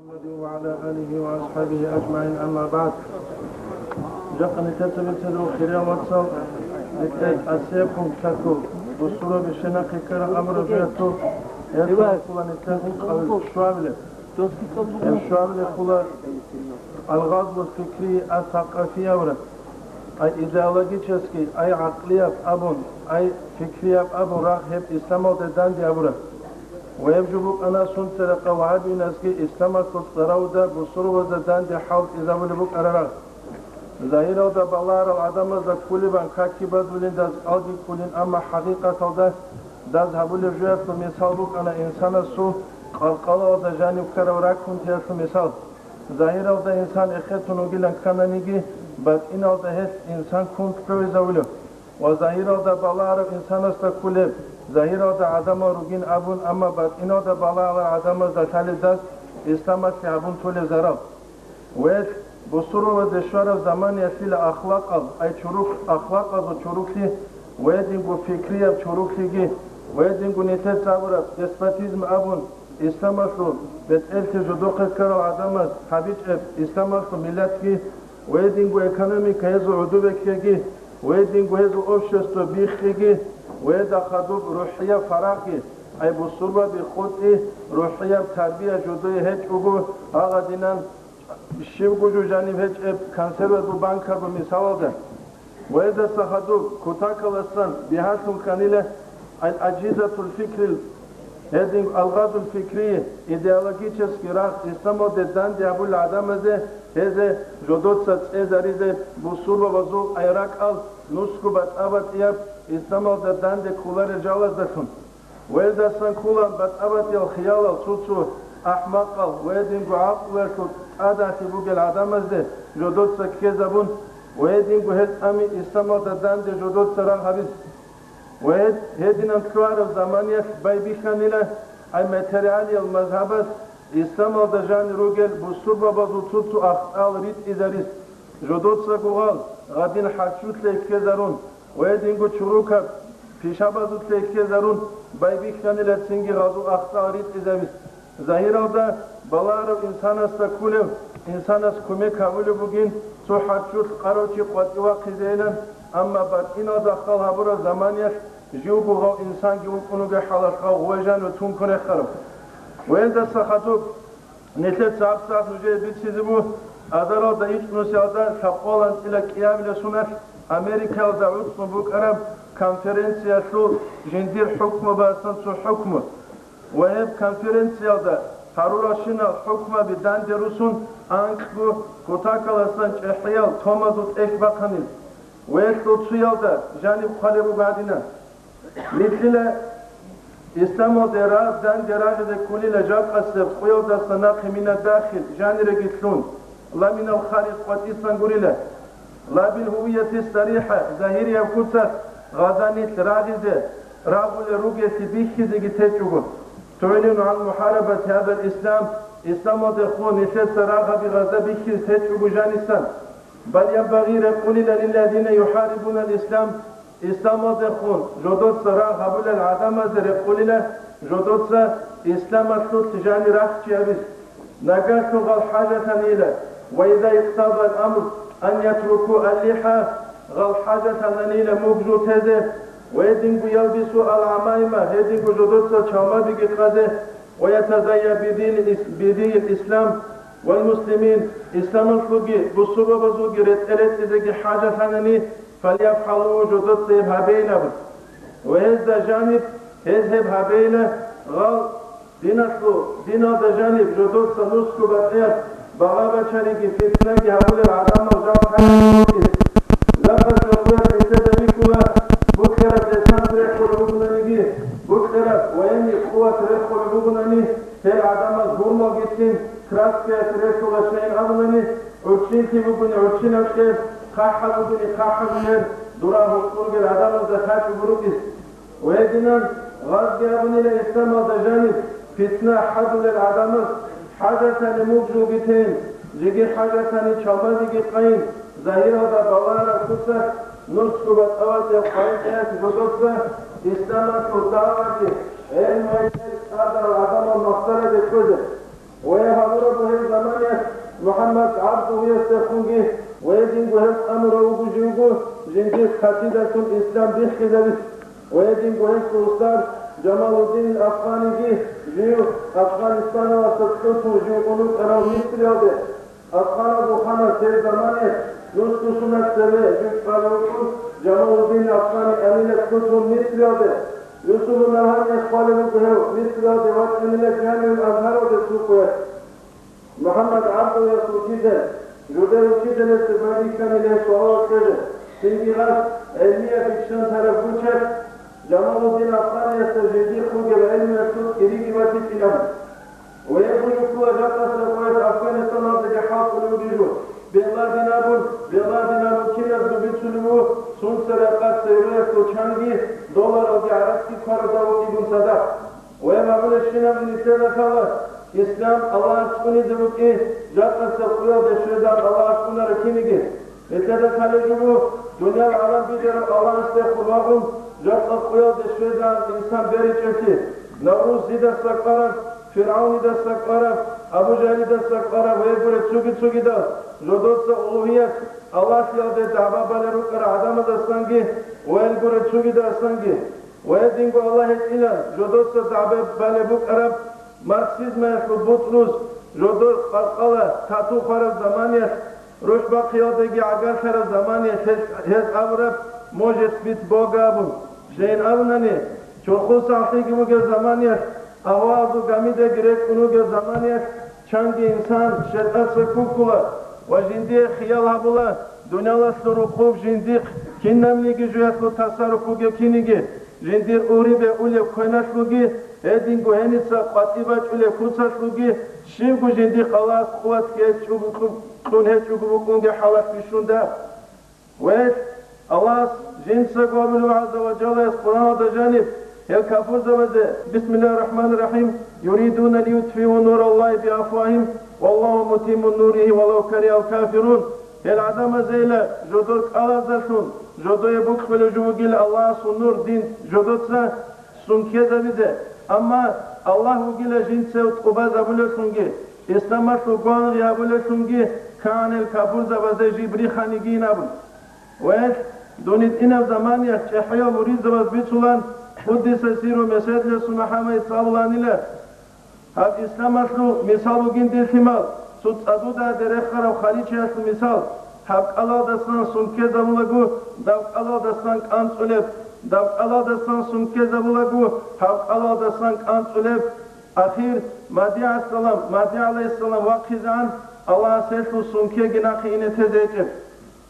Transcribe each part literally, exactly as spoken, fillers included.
محمد وعلى آله وأصحابه أجمعين، أما بعد. Жакъа нилъеца бицарав хириял вацал, нилъер тӀасияб пункталъул, бусурбаби щенахъе ккараб амру-нагьиялъул, гьелъул ккола нилъер къавил щуабилеб. Гьеб щуабилеб ккола алгъазвул фикри ас-сакъафи абураб. Ай идеологический, ай гӀакълияб абун, ай фикрияб абун рагъ гьеб исламалде данде гьабураб. Ва гьеб жо букӀана сунцарахъа вагьабиназги исламалъул цӀаравда бусурбабазда данде хӀалтӀизабулеб букӀараб рагъ. Загьиралда балагьарал гӀадамазда кколебан каки бадулин даз кӀалги кколин, амма хӀакъикъаталда даз гьабулеб жоялъул мисал букӀана инсанасул къалкъалалда жаниб ккарав ракунтиялъул мисал. Загьиралда инсан эхетун вугилан ккананиги, батӀиналда гьелъ инсан кунт гьавизавулев. Ва загьиралда балагьарав инсанасда кколеб, загьиралда гӀадамал ругин абун, амма батӀиналда балагьарал гӀадамазда лъалеб даз исламалъе гьабун толеб зарал. Ва гьелъ бусурбабазе щвараб заманиялъила ахлакъал, ай чурухъ, ахлакъазул чурухълъи, ва гьединго фикрияб чурухълъиги, ва гьединго нилъеца абураб деспотизм абун, исламалъул бетӀерлъи жодохъе ккарал гӀадамаз гьабичӀеб исламалъул миллатги, ва гьединго экономика гьезул гӀодобе ккеги, ва гьединго гьезул общество биххиги, ва гьезда хадуб рухӀияб фарагъги, ай бусурбаби къотӀи, рухӀияб тарбия жодое гьечӀого, гьагъадинан щибго жо жаниб гьечӀеб консервазул банкабго мисалалда. Ва гьездаса хадуб кутакаласан бигьалъун кканила ал-ажизатул фикрил, гьедин алгъазул фикри, идеологический рагъ исламалде данде гьабулел гӀадамазе, гьезе жодоца цӀезаризе бусурбабазул ай ракӀал нусго батӀа-батӀияб исламалда данде кколарел жалаздалъун. Ва гьездасан ккола батӀа-батӀиял хиялал цо-цо ахӀмакъал ва гьединго гӀакълуялъул тӀадалъи бугел гӀадамазде жодоца ккезабун ва гьединго гьел тӀами исламалда данде жодоца рагъ гьабизе. Ва гьед-, гьединан лъугьараб заманиялъ байбихьанила ай материалиял мазгьабаз исламалда жанир ругел бусурбабазул цо-цо ахтал ритӀизариз, жодоцаго гъал гъадин хӀачулъе ккезарун, ва гьединго чурукаб пишабазулъе ккезарун байбихьанила цинги гъазул ахтал ритӀизабиз. Загьиралда балагьарав инсанасда кколев, инсанас кумек гьабулеб бугин, цо хӀачулъ къарав чи къватӀив вахъизейилан, амма батӀиналда хал гьабураб заманиялъ живго гъав инсанги ункъун вугеб хӀалалъ гъав гъвежан ва тункун рехарав. Ва гьелдаса хадуб Нилъеца гьабсагӀат нужее бицизе буго, азаралда ичӀнусиялда лъабкъоялда анцӀила кӀиабилеб соналъ Америкаялда гӀуцӀун букӀараб конференциялъул жиндир хӀукмабазул цо хӀукму. Ва гьеб конференциялда гьаруралщинал хӀукмаби данде русун анкьго кутакаласан чӀехӀиял томазул тӀехь бахъанил. Ва гьелъул цуялда жаниб хъвалеб буго гьадинан. Нилъила исламалде рагъ данде рагъизе кколила жакъасеб къуялдаса нахъе минадахил жаниреги лъун, ла минал хариж къватӀисан гурила, ла бил гьувияти сарихӀа, загьирияб куцалъ гъаза нилъ рагъизе, рагъулел ругеллъи бихьизеги течӀого. ТугӀлину гӀан мухӀарабати гьадал ислам, исламалдехун нилъеца рагъаби гъаза бихьизе течӀого жанисан. Бал янбагъи рекъулила лиллазина юхӀарибунал ислам, исламалдехун жодоца рагъ гьабулел гӀадамазда рекъулила жодоца исламалъулъ жани рахчи гьабиз. Нагагьлъун гъал хӀажатанила, ва иза иктазал амр ан ятруку аллихӀа, гъал хӀажатананила мугжул тезе, ва гьединго ялбису ал-гӀамаима, гьединго жодоца чалмабиги къазе, ва ятазайя бидин ис-, бидин ислам, валмуслимин, исламалъулги бусурбабазулги ретӀел-ретӀизеги хӀажалъанани, фальяфгӀалу, жодоца гьеб гьабейин абун. Ва гьезда жаниб, гьез гьеб гьабейила, гъал диналъул, диналда жаниб жодоца нусго батӀияб багъа-бачариги фитнаги гьабулел гӀадамал жал тайинаб бугин. Лакъа чӀухӀуялъ нилъеда бихьула, букьараб десант рехулеб бугонаниги, букьараб военный къуват рехулеб бугонани, гьел гӀадамаз гьурмалгицин, краскаялъ релълъула щайин абунани, гӀурччинлъи бугони гӀурччинаб кьер, хъахӀаб бугони хъахӀаб мер, дурагь гьоркьор ругел гӀадамазда хачӀу бурукӀис. Ва гьединан гъазги абунила исламалда жаниб питна хӀадулел гӀадамаз хӀажатани мугжулги тейин, жеги хӀажатани чалмабиги къайин, загьиралда балагьараб куцалъ нусго батӀа-батӀиял къваригӀиялъ жодоца исламалъул дагӀваги, гӀелмуги цӀарал гӀадамал махсараде кквезе. Ва гьабураб бугеб заманаялъ МухӀаммад ГӀабдуллиясдехунги ва гьединго гьев тӀамурав вуго живго жиндир хъатидалъун ислам биххизабизе. Ва гьединго гьесул устар Жамалуддин Афганиги жив Афганистаналдаса лъутун жив унукъарав Мисриялде. Афганазул ханас гьеб заманаялъ нусго сунат цеве жив чӀвалев вукӀун, Жамалуддин Афгани аминат лъутун Мисриялде. Юсупул Набгьаниялъ хъвалеб буго гьев Мисриялде вачӀанила Жамиул Азгьаралде цо къоялъ. МухӀаммад ГӀабдуллияс вукӀизе, жидер вукӀизелъе байбихьанила гьес суалал кьезе, цинги гьас гӀилмияб бихьанлъараб гучалъ Жамалуддин Афганиясда жиндихъ бугеб гӀилмуялъул кӀириги батичӀилан. Ва гьеб жо ккола жакъасеб къоялъ Афганистаналдаги хӀалтӀулев вугев жо. Бен Ладен абун, Бен Ладен абун киназго бицунеб буго, сунца ракъа цервеялъул чанги долларалги гӀаракги кварадав вукӀигун цадахъ. Ва гьеб абулебщинаб нилъеда лъала, ислам Аллагьас цӀунизе букӀи, жакъасеб къоялде щвезегӀан Аллагьас цӀунарав киниги. Нилъеда лъалеб жо буго, дуниял гӀалам бижарав Аллагьасдехун вагъун, жакъа къоялде щвезегӀан инсан беричӀеблъи, Навруз жидаса кӀвараб, ФиргӀавнидаса кӀвараб, Абу Жагьлидаса кӀвараб ва гьеб гуреб цоги-цогидал, жодоца улугьият Аллагьлъиялде дагӀба балел рукӀарал гӀадамаздасанги ва гьел гуреб цогидасанги. Ва гьединго Аллагь гьечӀила жодоца дагӀба балеб букӀараб марксизмаялъул бутӀруз, жодор къаркъала тату хвараб заманаялъ, рухӀ бахъиялдаги гӀагарлъараб заманаялъ гьез, гьез абураб «Может быть, Бога» абун. Щайин абунани, чорхол сахлъиги бугеб заманаялъ, агьваазул гамидаги рекӀун вугеб заманаялъ, чанги инсан шайтӀаца ккуккула ва жиндие хиял гьабула, дуниялалъул рукъуб жиндихъ кинабниги жоялъул тасарруф бугеб киниги, жиндир урибе улеб квеналъулги, гьединго гьениса къватӀиб бачӀулеб куцалъулги, щибго жиндихъ Аллагьас къуватги гьечӀого кьун гьечӀого букӀунги хӀалалъ бищунда. Ва гьелъ Аллагьас жинцаго абулеб гӀазза ва жаллаялъ Къуръаналда жаниб, гьел капурзабазе, бисмиллагьир рахӀманир рахӀим, «Юридуна лиютфигӀу нураллагьи биафвагьигьим, валлагьу мутимму нуригьи валав каригьал кафирун». Гьел гӀадамазейила жодор кӀалаздалъун, жодое бокьулев жо вугила Аллагьасул нур, дин, жодоца сункезабизе, амма Аллагь вугила жинцев тӀубазабулевлъунги, исламалъул гвангъи гьабулевлъунги кагӀанил капурзабазда жиб риханигин абун. Ва гьелъ дун гьитӀинаб заманаялъ чӀехӀиял муридзабаз бицулан, къуддиса сирругьу, меседалъун МухӀаммадица абуланила, гьаб исламалъул мисал бугин, дир лъимал, цо цӀадуда рехарав ханичаялъул мисал, гьаб кӀалалдасан сункезабулаго, дав кӀалалдасан кӀанцӀулеб, дав кӀалалдасан сункезабулаго, гьаб кӀалалдасан кӀанцӀулеб. Ахир Магьди гӀалайгьиссалам, Магьди гӀалайгьиссалам вахъизегӀан, Аллагьас гьелъул сункеги нахъе ине тезе гьечӀеб.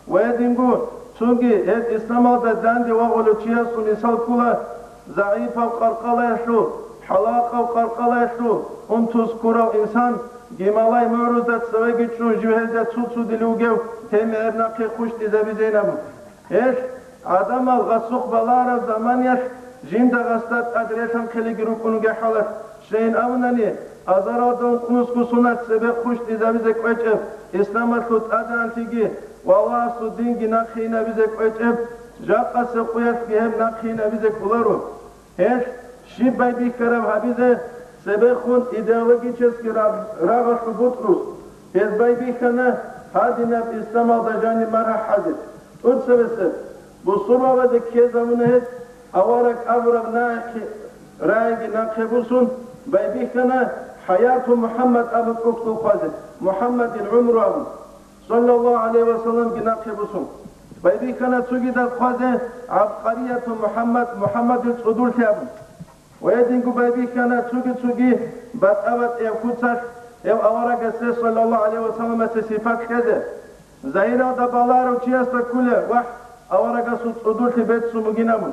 Ва гьединго цоги гьеб исламалда данде вагъулев чиясул мисал ккола, загӀипав къаркъалаялъул, хӀалакъав къаркъалаялъул унтуз ккурав инсан, гималай мугӀрузда цевеги чӀун жив гьезда цуцудулев вугев, гьеб мегӀер нахъе хъущтӀизабизейин абун. Гьелъ гӀадамал гъасухъ балагьараб заманаялъ жинда гъасда тӀад релъанхъилиги рукӀунги хӀалалъ, щайин абунани, азаралда ункънусго сунат цебе хъущтӀизабизе кӀвечӀеб, исламалъул тӀадегӀанлъиги ва Аллагьасул динги нахъе инабизе кӀвечӀеб, жакъасеб къоялъги гьеб нахъе инабизе кӀоларо. Гьелъ щиб байбихьараб гьабизе цебехун идеологический рагъ-, рагъалъул бутӀрус, гьез байбихьана гьадинаб исламалда жаниб маргьа хӀазе. ТӀоцебесеб бусурбабазе ккезабуна гьез, авараг абураб нахъе, рагӀиги нахъе бусун, байбихьана ХӀаяту МухӀаммад абун тӀухьдул хъвазе, МухӀаммадил гӀумру абун, саллаллагьу гӀалайгьи ва салламги нахъе бусун. Байбихьана цогидал хъвазе ГӀабкъарияту МухӀаммад, МухӀаммадил цӀудурлъи абун. Ва гьединго байбихьана цоги-цоги батӀа-батӀияб куцалъ гьев аварагасде, саллаллагьу гӀалайгьи ва салламасде, сипат кьезе. Загьиралда балагьарав чиясда кколеб, вагь, аварагасул цӀудурлъи беццун бугин абун.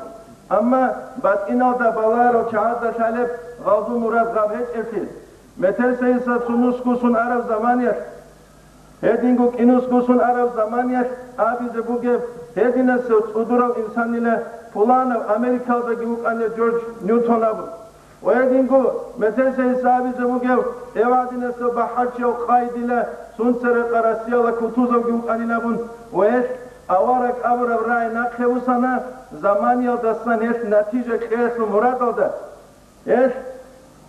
Амма батӀиналда балагьарав чагӀазда лъалеб гъалдул мурад гъаб гьечӀеблъи. Метерсайиса цо нусго сон араб заманаялъ, гьединго кӀинусго сон араб заманаялъ абизе бугеб, гьединасев цӀудурав инсанила пуланав, Америкалдаги вукӀанила Джордж Ньютон абун. Ва гьединго метерсайиса абизе бугев, гьев гӀадинасев бахӀарчияв къайдила, сунцарекъа Россияла кутузавги вукӀанин абун, ва гьелъ авараг абураб рагӀи нахъе бусана, заманиялдасан гьелъ натижа кьеялъул мурадалда. Гьелъ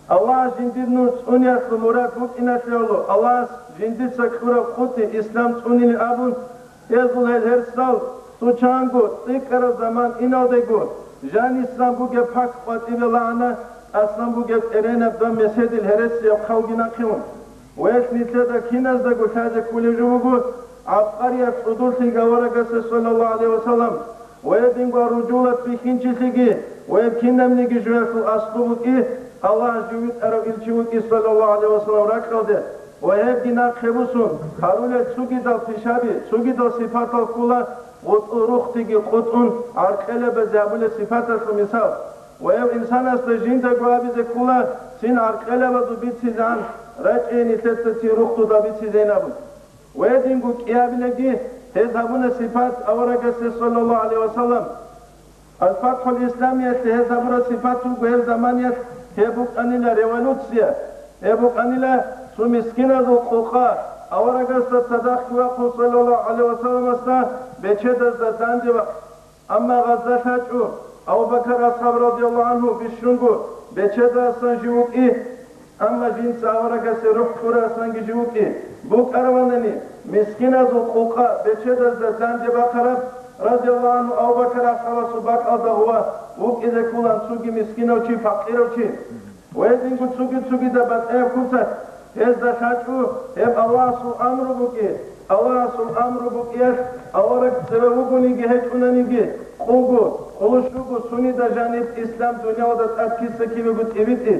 Аллагьас жиндир нур цӀуниялъул мурад букӀиналъе гӀоло, Аллагьас жиндица кьураб къотӀи ислам цӀунилин абун, гьезул гьел гьерсал цо чанго цӀикӀкӀараб заман иналдего, жанисан бугеб пак къватӀибе лагӀана, аслан бугеб тӀеренаб дам меседил гьересияб хъалги нахъе ун. Ва гьелъ нилъеда киназдаго лъазе кколеб жо буго, гӀабкъарияб цӀудуллъиги аварагасда, саллаллагьу гӀалайгьи вассалам, ва гьединго ружулат бихьинчилъиги, ва гьеб кинабниги жоялъул аслу букӀи, Аллагь жив витӀарав илчи вукӀи, саллаллагьу гӀалайгьи вассалам, ракьалде, ва гьебги нахъе бусун, гьарулел цогидал пишаби, цогидал сипатал ккола, гъутӀул рухтиги къутӀун, гӀаркьелабазе гьабулеб сипаталъул мисал. Ва гьев инсанасда жиндаго абизе ккола, цин гӀаркьелабазул бицизегӀан рачӀейин нилъеца цин рухтудал бицизейин абун. Ва гьединго кӀиабилеги гьез гьабуна сипат аварагасде, саллаллагьу гӀалайгьи вассалам. Аль-Фатхул Исламиялъе гьез гьабураб сипат буго гьеб заманиялъ гьеб букӀанила революция, гьеб букӀанила цо мискиназул къокъа, аварагасда цадахъги вахъун, саллаллагьу гӀалайгьи вассаламасда бечедазда данде ва Амма гъазда лъачӀо, Абу Бакар асхӀаб радияллагьу гӀангьу бищунго бечедасан жив вукӀи, амма жинца аварагасе рухӀ кьурасанги жив вукӀи, букӀарабанани, мискиназул къокъа бечедазда данде бахъараб, радияллагьу гӀангьу, Абу Бакар асхӀабасул бакӀалда гъува вукӀизе кколан цоги мискинав чи, пакъирав чи. Гьединго цоги-цогидаб батӀаяб куцалъ гьезда лъачӀо гьеб Аллагьасул амру букӀи. Аллагьасул амру букӀиялъ авараг цеве вугониги гьечӀонаниги, къого, къоло щуго сунеда жаниб ислам дуниялалда тӀад киса-кибего тӀибитӀи.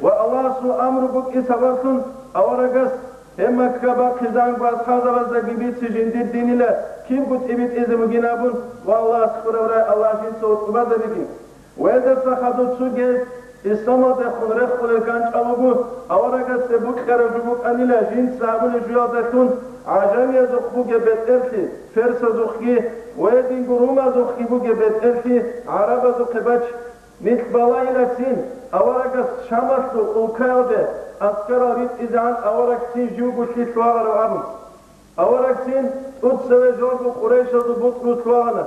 Ва Аллагьасул амру букӀи сабаблъун аварагас гьеб Макка бахъизанго асхӀабзабаздаги бице жиндир динила кибго тӀибитӀизе бугин абун ва Аллагьас кьураб рай Аллагь жинца гьоркьоб базабиги. Ва гьелдаса хадуб цоги исламалдехун рехулел ганчӀал руго, аварагасде букьараб жо букӀанила жинца гьабулеб жоялдалъун гӀажамиязухъ бугеб бетӀерлъи, персазухъги ва гьединго румазухъги бугеб бетӀерлъи гӀарабазухъе бачӀ. Нилъ балайилацин аварагас Шамалъул улкаялде аскарал ритӀизегӀан авараг цин живго лъилъ вагъарав абун. Аварагцин тӀуцаве жорго къурайшазул бутӀрулъ вагъана.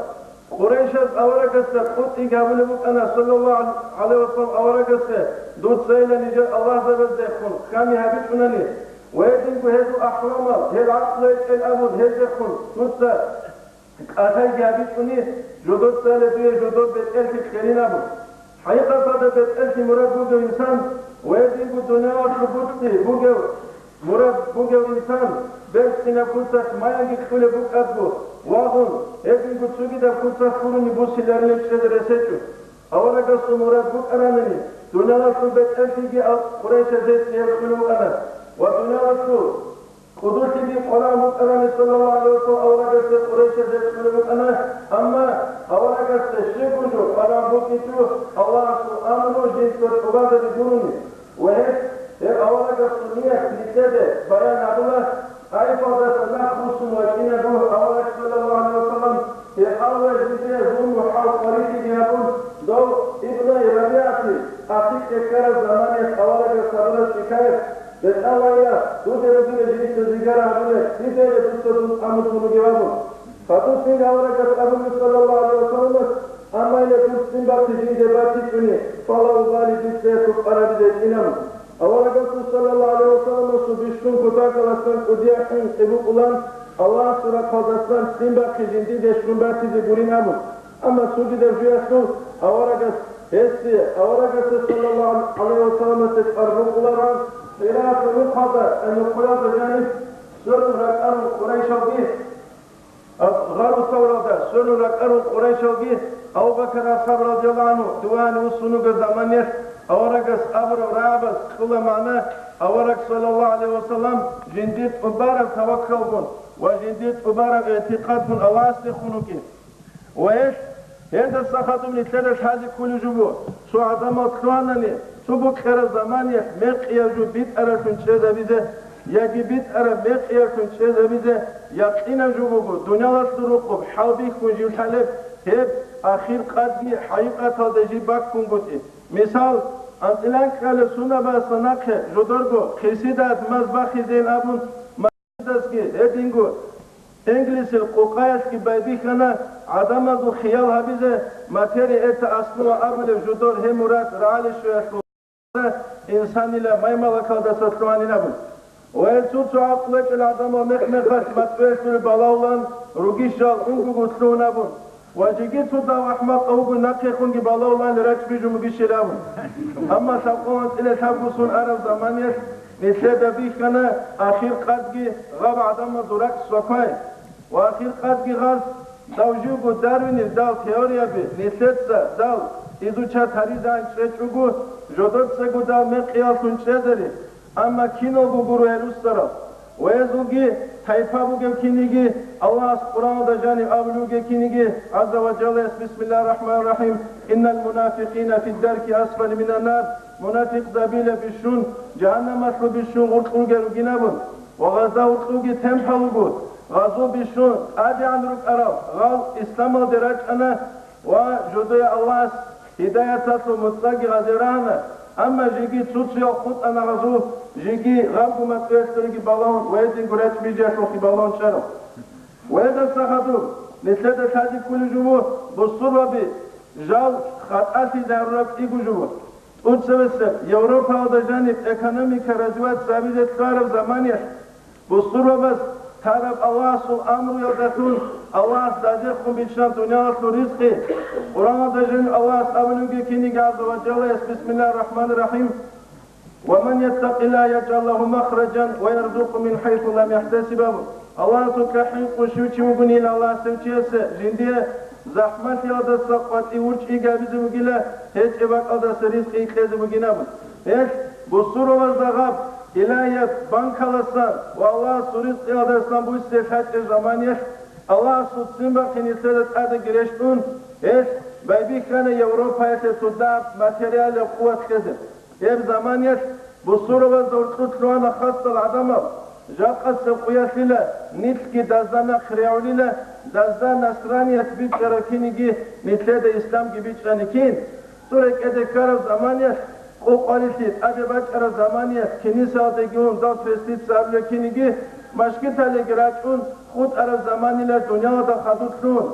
Къурайшаз аварагасда къотӀиги гьабулеб букӀана, саллаллагьу гӀалайгьи вассалам, аварагасда: «Дуцайила нижер аллагьзабаздехун хьами гьабичӀунани, ва гьединго гьезул ахӀрамал, гьел гӀакълу гьечӀел абун гьездехун дуца кӀалъайги гьабичӀуни, жодоцайила дуе жодор бетӀерлъи кьерин», – абун. ХӀакъикъаталда бетӀерлъи мурад бугев инсан ва гьединго дуниялалъул буцӀцӀи бугев мурад бугев инсан берцинаб куцалъ маянги кьулеб букӀадго вагъун, гьединго цогидаб куцалъ гурони бусиларилеб чӀезе ресечӀо. Аварагасул мурад букӀаранани, дуниялалъул бетӀерлъиги ал-, къурайшазде цӀияб кьулев вукӀана ва дуниялалъул кӀудулъиги къварагӀун букӀарани, саллаллагьу гӀалайгьи вассалам, аварагасде къурайшазде кьулеб букӀана, амма аварагасде щибго жо къварагӀун букӀинчӀо Аллагьасул амру жинца тӀубазаби гурони. Ва гьеб, гьеб аварагасул ният нилъеде баян гьабула, ТӀаифалдаса нахъ руссун вачӀинаго авараг, саллаллагьу гӀалайгьи вассалам, гьеб авараг жиндие зулму хӀал къварилъиги гьабун, дов Ибну РабигӀати ахикье ккараб заманиялъ аварагас гьабураб шикаят: «БетӀалайила, дуде ругила жинца зигара гьабулеб, дидейила дуца дун амру гьабун». Хадуб цинги аварагас абуна, саллаллагьу гӀалайгьи вассаламас: «Амма ила дур цӀин бахъи жинде батичӀони, фала убали, дица гьелъул къварабизе гьечӀинаб». Аварагасул, саллаллагьу гӀалайгьи вассаламасул, бищун кутакаласан кӀудияб хӀинкъи букӀулан, Аллагьасул рахъалдасан цӀин бахъи жиндие щун батизе гурин абун. Амма цогидаб жоялъул аварагас гьесие, аварагасда, саллаллагьу гӀалайгьи вассаламасде тӀад букӀулареб Хиралъул нухалда, э, нухалда жаниб сверун ракӀарун къурайшалги, Гъару Савралда сверун ракӀарун къурайшалги, Абу Бакар асхӀаб радияллагьу гӀангьу диван вуссун вугеб заманиялъ аварагас абураб рагӀабаз кьола магӀна: авараг, саллаллагьу гӀалайгьи вассалам, жиндир тӀубараб таваккалгун ва жиндир тӀубараб игӀтикъадгун Аллагьасдехун вукӀин. Ва гьелъ, гьелдаса хадуб нилъеда лъазе кколеб жо буго, цо гӀадамал лъугьанани, цо букьараб заманиялъ мекъияб жо битӀаралъун чӀезабизе, яги битӀараб мекъиялъун чӀезабизе якъинаб жо буго, дуниялалъул рукъуб хӀалбихьун жив лъалеб, гьеб ахир къадги хӀакъикъаталда жиб баккунгутӀи. Мисал, анцӀила кколеб сунабаздаса нахъе жодорго хисида маз бахизейин абун, дасги гьединго, инглисил къокъаялъги байбихьана гӀадамазул хиял гьабизе, матери это основа абулеб жодор гьеб мурад рагӀалищуялъул. инсанила маймалакалдаса лъугьанин абун. Ва гьел цо-цо гӀакълу гьечӀел гӀадамал мех-мехалъ мацӀуялъул балагьулан ругищал унгого лъугьун абун. Ва жеги цо дагь ахӀмакъав вуго нахъехунги балагьулан рачӀ бижун бугищел абун. Амма лъабкъоялда анцӀила лъабго сон араб заманиялъ нилъеда бихьана ахир къадги гъаб гӀадамазул ракӀ свакай. Ва ахир къадги гъаз дав живго Дарвинил дал теорияби нилъеца дал изучат гьаризегӀан чӀечӀого, жодоцаго дал мекъияллъун чӀезари, амма киналго гуро гьел руссарал. Ва гьезулги тайпа бугеб киниги, Аллагьас Къуръаналда жаниб абулев вугеб киниги, гӀазза ва жаллаяс, бисмиллагьир рахӀманир рахӀим, «Иннал мунафикъина фид дарки асфали минан нар», мунафикъзабила бищун, жагьаннамалъул бищун гъоркье ругин абун. Ва гъазда гьоркьовги темпал руго, гъазул бищун тӀадегӀан рукӀарал гъал исламалде рачӀана ва жодое Аллагьас гьидаяталъул муцӀаги гъазе рагьана, амма жеги цо-цоял хутӀана гъазул, жеги гъабго мацӀуялъулги балагьун ва гьединго рачӀ бижиялъулги балагьун чӀарал. Ва гьелдаса хадуб нилъеда лъазе кколеб жо буго, бусурбаби жал хатӀалъи зарураб кӀиго жо буго. ТӀуцебесеб Европаялда жаниб экономика развиваться гьабизе лъугьараб заманиялъ, бусурбабаз тараб Аллагьасул амруялдалъун, Аллагьас дазехун биччан дуниялалъул ризкъи, Къуръаналда жаниб Аллагьас абулев вугеб киниги, гӀазза ва жаллаяс, бисмиллагьир рахӀманир рахӀим, «Ва ман яттакъиллагьа яжгӀал лагьу махражан ва ярзукъгьу мин хӀайсу лам яхӀтасиб», абун. Аллагьасукьа хӀинкъун щив чи вугони, Аллагьас гьев чиясе жиндие захӀмалъиялдаса къватӀив ворчӀиги гьабизе бугила, гьечӀеб бакӀалдаса ризкъи кьезе бугин абун. Гьелъ бусурбабазда гъаб илагьияб банкаласан ва Аллагьасул ризкъиялдасан буссизе лъачӀеб заманиялъ, Аллагьасул ццин бахъин нилъеда тӀадаги рещтӀун, гьелъ байбихьана Европаялъе цо дагьаб материалияб къуват кьезе. Гьеб заманиялъ бусурбабазда гьоркьор лъугьана хасал гӀадамал, жакъасеб къуялъила, нилъги дазда нахъ регӀулила, дазда насраният бичӀчӀараб киниги, нилъеда исламги бичӀчӀани кин. Цо рекӀеде ккараб заманиялъ, къо-къварилъи тӀаде бачӀараб заманиялъ, кинисаялдеги ун дал креститься абулеб киниги, машгиталдеги рачӀун хутӀараб заманила дуниялалда хадур лъугьун.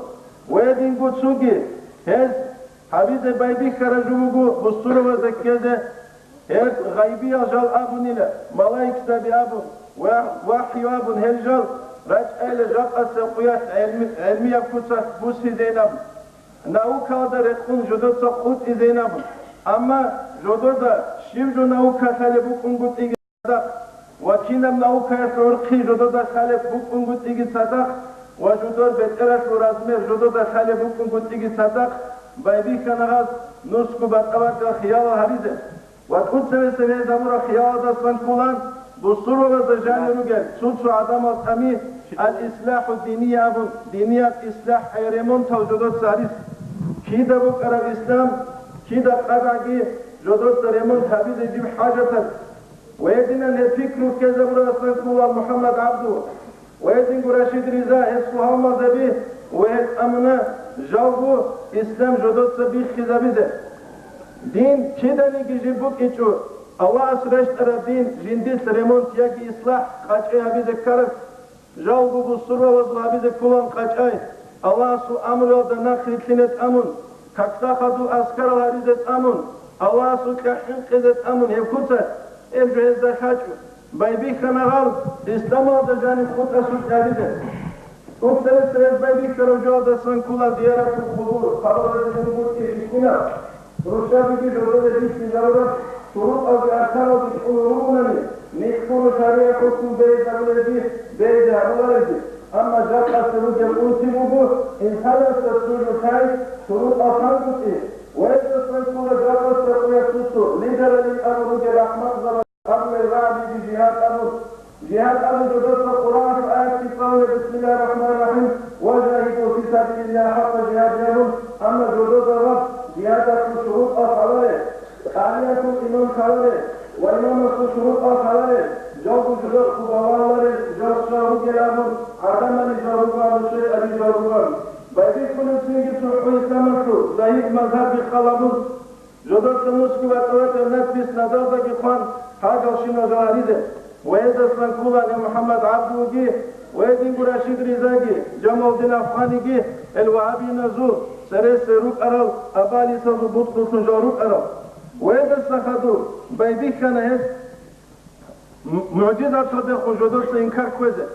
Ва гьединго цоги гьез гьабизе байбихьараб жо буго бусурбабазда ккезе, гьеб гъайбиял жал абунила, малаикзаби абун, ва вахӀю абун гьел жал рачӀайила жакъасеб къуялъ гӀелми-, гӀелмияб куцалъ буссизейин абун, наукаялда рекъон жодоца къутӀизейин абун. Амма жодода щиб жо наука лъалеб букӀунгутӀиги цадахъ, ва кинаб наукаялъул гӀурхъи жодода лъалеб букӀунгутӀиги цадахъ, ва жодор бетӀералъул размер жодода лъалеб букӀунгутӀиги цадахъ, байбихьана гъаз нусго батӀа-батӀиял хиялал гьабизе. Ва тӀуцебесеб гьез гьабураб хиялалдасан ккола бусурбабазда жанир ругел цо-цо гӀадамал тӀами, ал-ислахӀу диниян абун, динияб ислахӀ, ай ремонтал жодоца гьаризе. Кида букӀараб ислам, кида къадагӀаги жодоца ремонт гьабизе жиб хӀажатаб. Ва гьединан гьеб пикру ккезабуралдасан ккола МухӀаммад ГӀабду ва гьединго Рашид Риза, гьесул гьалмагъзаби ва гьел тӀамуна жалго ислам жодоца биххизабизе. Дин киданиги жиб букӀинчӀо, Аллагьас рещтӀараб дин жиндилъ ремонт яги ислахӀ къачӀи гьабизе ккараб. Жалго бусурбабазул гьабизе кколаан къачӀай, Аллагьасул амруялда нахърилълъине тӀамун, какда хадуб аскарал гьаризе тӀамун, Аллагьасукьа хӀинкъизе тӀамун гьеб куцалъ, гьеб жо гьезда лъачӀо. Байбихьана гъал исламалда жаниб хутӀа-сукьа гьабизе. ТӀуцебесеб гьез байбихьараб жоялдасан ккола зияратул хъубур, хабалазде жугьутӀи бихьинаб. Рушабиги жодоре бихьизарураб шурутӀалги арканалги кӀоло ругонани, нилъго шаригӀат хӀукму бегьизабулебги бегьизе гьабулареблъи, амма жакъасеб ругел унти буго, инсанасда цо жо лъай, шурутӀал тангутӀи, ва гьелдасан ккола жакъасда къуялъ цо-цо лидералин абун ругел ахмакъзабаз абулел рагӀабиги жигьад абун. Жигьад абун жодоца Къуръаналъ аятги цӀалулеб, бисмиллагьир рахӀманир рахӀим, «Ва жагьиду фи сабилиллагьи хӀакъа жигьадигьи», абун, амма жодода гъаб жигьадалъул шурутӀал лъаларел, къариялъул имам лъаларел ва имамасул шурутӀал лъаларел, жалго жодоца балагьуларел жал щал ругел абун, гӀадамали жал руго абун, шайтӀани жал руго абун. Байбихьулеб цинги цо хӀу исламалъул загьир мазгьаб биххал абун, жодоца нусго батӀа-батӀиял надпись назалдаги хъван, гьагал щинал жал гьаризе. Ва гьездасан ккола гьев МухӀаммад ГӀабдулги, ва гьединго Рашид Ризаги, Жамалудин Афганиги, гьел вагьабиназул цересел рукӀарал, абалисазул буткъуллъун жал рукӀарал. Ва гьездаса хадуб Байбихьана гьес м-, мугӀжизаталдехун жодоца инкар кквезе.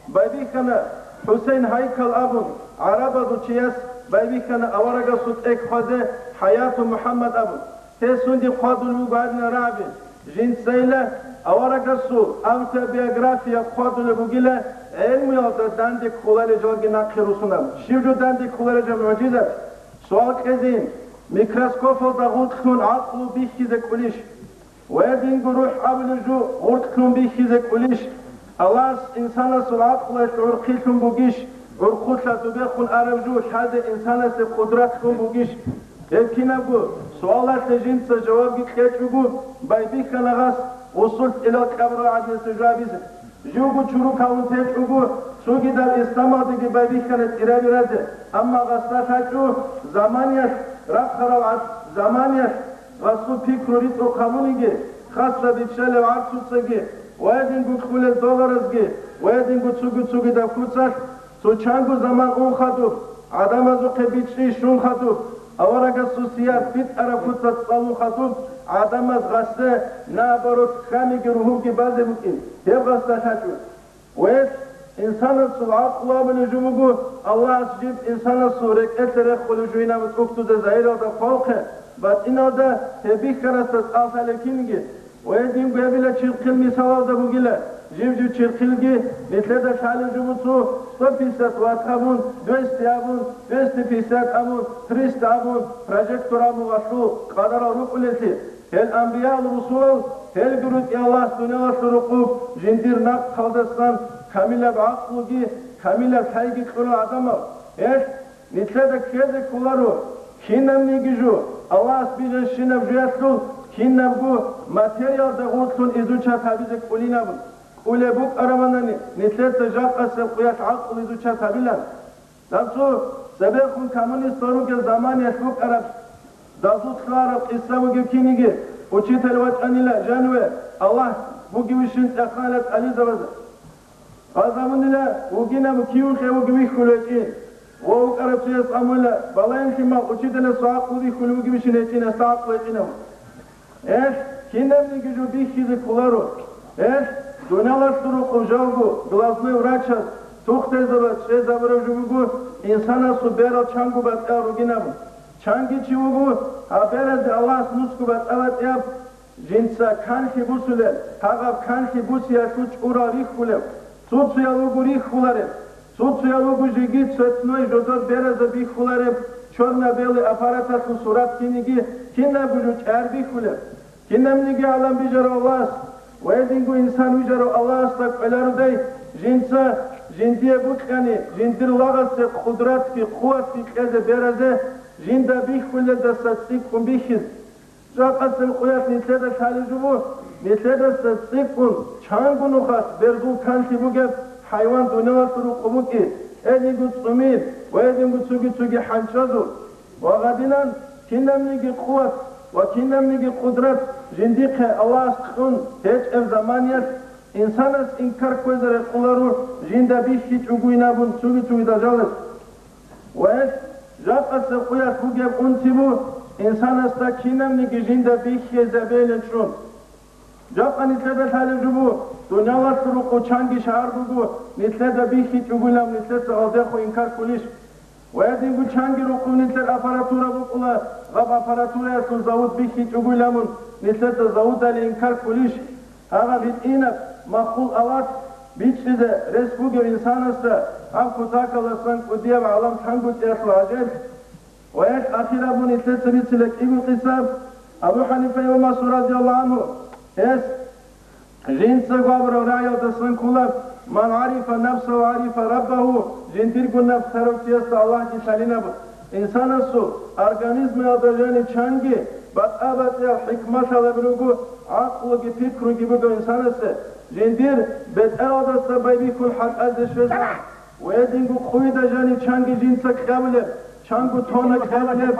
Байбихьана ХӀусейн Гьайкал абун, гӀарабазул чияс байбихьана аварагасул тӀехь хъвазе, ХӀаяту МухӀаммад абун. Гьес сунде хъвадулеб буго гьадинал рагӀаби. Жинцайила аварагасул автобиография хъвадулеб бугила, гӀелмуялда данде кколарел жалги нахъе русунаб. Щиб жо данде кколарел жал мугӀжизат? Суал кьезейин, микроскопалда гъоркьлъун гӀакълу бихьизе кӀулищ? Ва гьединго рухӀ абулеб жо гъоркьлъун бихьизе кӀулищ? Аллагьас инсанасул гӀакълуялъ гӀурхъилъун бугищ, гӀурхъулъа дубехун араб жо лъазе инсанасе къудратлъун бугищ? Гьеб кинабго суалалъе жинца жавабги кьечӀого, байбихьана гьас гъусул илал кьабурал гӀадинасеб жавабизе. Живго чуру кавун течӀого, цогидал исламалдеги байбихьана тӀираби разе, амма гъасда лъачӀо заманиялъ, рахъарал гӀад-, заманиялъ гъасул пикру ритӀухъ гьабуниги, хасда биччалев гӀарцуцаги, ва гьединго кьулел долларазги, ва гьединго цугу-цугидаб куцалъ, цо чанго заман ун хадуб, гӀадамазухъе бичӀчӀи щун хадуб, аварагасул сият битӀараб куцалъ цӀалун хадуб, гӀадамаз гъасе, наоборот, хьаниги ругьунги базе букӀин, гьеб гъасда лъачӀо. Ва инсанасул гӀакълу абулеб жо буго, Аллагьас жиб инсанасул рекӀелъе рехулеб жугьинаб тӀухьдузда загьиралда хъвалхъе, батӀиналда гьеб бихьанасда цӀар лъалеб кинги. Ва гьединго гьебила чирхъил мисалалда бугила, жив-жив чирхъилги нилъеда лъалеб жо буго, сто пятьдесят ватт абун, двести абун, двести пятьдесят абун, триста абун, прожектор абун гъалъул къадарал рукӀулелъи. Гьел анбиял-русулал, гьелги рукӀи Аллагьас дуниялалъул рукъуб жиндир нахъалдасан камилаб гӀакълуги, камилаб лъайги кьурал гӀадамал. Гьелъ нилъеда ккезе кколаро, кинабниги жо, Аллагьас бижанщинаб жоялъул кинабго материалда гъорлъун изучат гьабизе кӀолин абун. КӀолеб букӀарабани, нилъеца жакъасеб къуялъ гӀакълу изучат гьабилан. Дабцо цебехун коммунистал ругел заманиялъ букӀараб дазул лъугьараб къисса бугеб киниги, учитель вачӀанила жаниве, Аллагь бугевищин цӀеханила тӀализабазда. Гъазамунила вугинаб кивухъе вуги вихьулев гьечӀин. Ва вукӀарав чияс амула, балагьин лъимал учителасул гӀакълу вихьулев вугевищин гьечӀин, гьесда гӀакълу гьечӀинав. Эх, кинабниги жо бихьизе кколаро. Эх, дуниялалъул рукъуб жалго глазной врачаз тухтезабаз чӀезабураб жо буго, инсанасул берал чанго батӀиял ругин абун. Чанги чи вуго, гьаб беразе Аллагьас нусго батӀа-батӀияб жинца канлъи бусулеб, гьагъаб канлъи бусиялъул чӀурал рихьулев. Цо-цоял вуго рихьулареб, цо-цоял вуго жеги цветной жодор беразаб бихьулареб, чорно-белый аппараталъул сурат киниги кинабго жо чӀарбихьулеб. Кинабниги гӀалам бижарав Аллагьас ва гьединго инсан вижарав Аллагьасда кӀвелародай, жинца жиндие букьани, жиндир лагъасе къудратги къуватги кьезе беразе, жинда бихьулелдаса цӀикӀкӀун бихьиз. Жакъасеб къуялъ нилъеда лъалеб жо буго, нилъедаса цӀикӀкӀун чанго нухалъ берзул канлъи бугеб хӀайван дуниялалъул рукъуб букӀин, гьединго цӀумил ва гьединго цоги-цоги хӀанчӀазул. Ва гьадинан кинабниги къуват ва кинабниги къудрат жиндихъе Аллагьас кьун гьечӀеб заманиялъ инсанас инкар кквезе рекъоларо жинда бихьичӀогойин абун цоги-цоги дажалес. Ва гьелъ жакъасеб къуялъ бугеб унти буго инсанасда кинабниги жинда бихьизабейилан чӀун. Жакъа нилъеда лъалеб жо буго, дуниялалъул рукъу чанги шагьар буго, нилъеда бихьичӀогойилан нилъеца гьалдехун инкар кколищ? Ва гьединго чанги рукъу нилъер аппаратура букӀула, гьаб аппаратураялъул завод бихьичӀогойилан мун нилъеца заводалин инкар кколищ? Гьаб гьитӀинаб маххул ават бичӀчӀизе рес бугев инсанасда гьаб кутакаласан кӀудияб гӀалам лъангутӀиялъул гӀажаиблъи. Ва гьелъ ахир абун нилъеца бицила кӀиго къиса. Абу ХӀанифа имамасул радияллагьу гӀангьу, гьес жинцаго абураб рагӀиялдасан ккола: «Ман гӀарифа нафсагьу гӀарифа раббагьу», жиндирго напс лъарав чиясда Аллагьги лъалин абун. Инсанасул организмалда жаниб чанги батӀа-батӀиял хӀикмат лъалеб руго, гӀакълуги пикруги буго инсанасе, жиндир бетӀералдаса байбихьун хӀалтӀазе щвезегӀан. Ва гьединго къуйда жаниб чанги жинца кьабулеб, чанго тона кьабулеб,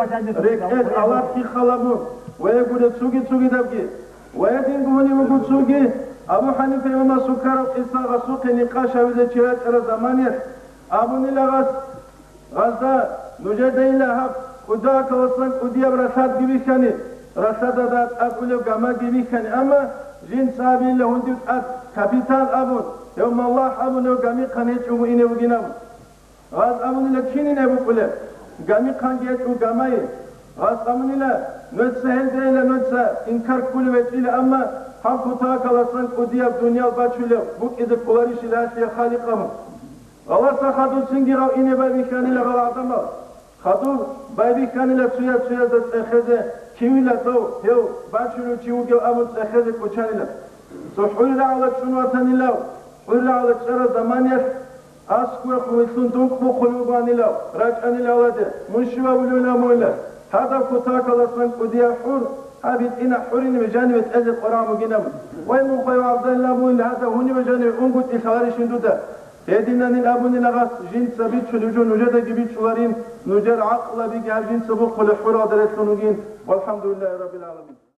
рекӀел алат хиххал абун, ва гьеб гуреб цуги-цугидабги. Ва гьединго гьуниб буго цуги, Абу ХӀанифа имамасул ккараб къиса гъасухъе никъаш гьавизе чи рачӀараб заманиялъ, абунила гъас, гъазда, нужедайила гьаб кӀудиякаласан кӀудияб ралъадги бихьани, Ралъадада тӀад улев гамаги вихьани, амма жинца абила гьундив тӀад капитан абун, гьев маллагь абун гьев гамихъан гьечӀого ине вугин абун. Гъаз абунила, кин ине букӀулеб? Гамихъанги гьечӀо гамайи. Гъаз абунила, нуца гьелдейила нуца инкар ккулев гьечӀила, амма гьаб кутакаласан кӀудияб дуниял бачулев букӀизе кколарищила гьалъие Халикъ абун. Гъаласа хадур цинги гъав ине байбихьанила гъал гӀадамал. Хадуб байбихьанила цояз-цоязда цӀехезе, кивила дов, гьев бачулев чи вугев абун цӀехезе кӀочанила. Цо хӀурил рагӀула чӀун ватанилав, хӀурил рагӀула чӀарал заманиялъ аскӀовехун вилълъун дункъ бухъулев вугоанилав, рачӀанила гьаладе, мун щивав вулевилан мугьила, гьадаб кутакаласан кӀудияб хӀур, гьаб гьитӀина хӀуриниве жаниве тӀезе къварагӀун бугинаб. Вай, мун хвайв гӀабдалилан мугьила, гьадаб гьуниве жаниве унгутӀи лъаларищин дуда? Гьединанин абунила гъас, жинца бичулеб жо нужедаги бичуларин, нужер гӀакълабиги гьаб жинца бухъулеб хӀуралда релълъун вугин. ВалхӀамдулиллагьи раббил гӀаламин.